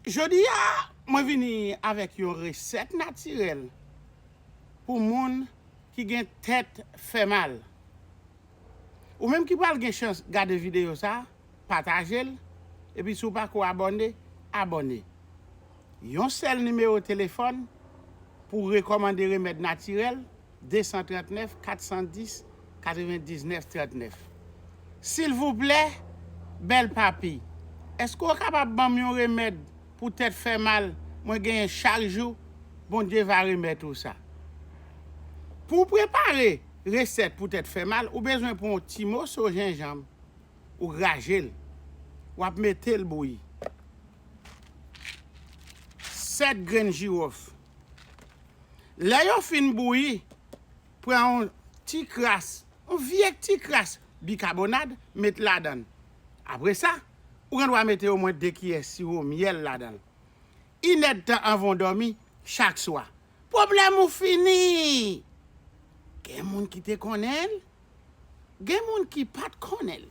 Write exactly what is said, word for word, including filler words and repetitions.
Jodi a, mwen vini avèk yon resèt natirèl pou moun ki gen tèt fè mal. Ou menm ki pral gen chans gade videyo sa, pataje l, epi si w pa ko abòne, abòne. Yon sèl nimewo telefòn pou rekòmande remèd natirèl, de san trant nèf, kat san dis, katrevendiznèf trant nèf. Silvouplè, bèl papi, èske w kapab ban m yon remèd pou tèt fè mal mwen genyen chak jou? Bondye va remèt ou sa. Pou w prepare resèt pou tèt fè mal, ou bezwen pran yon ti moso jenjanm, ou graje l, w ap mete l bouyi. Sèt grenn jiwòf. Lè yo fin bouyi, pran yon ti kras, yon vye ti kras bikabonad, met ladan l. Apre sa, ou gen dwa mete omwen de kiyè siwo myèl ladan l. Inèdtan anvan w dòmi chak swa. Pwoblèm ou fini! Gen moun ki te konnen l, gen moun ki pa t konnen l.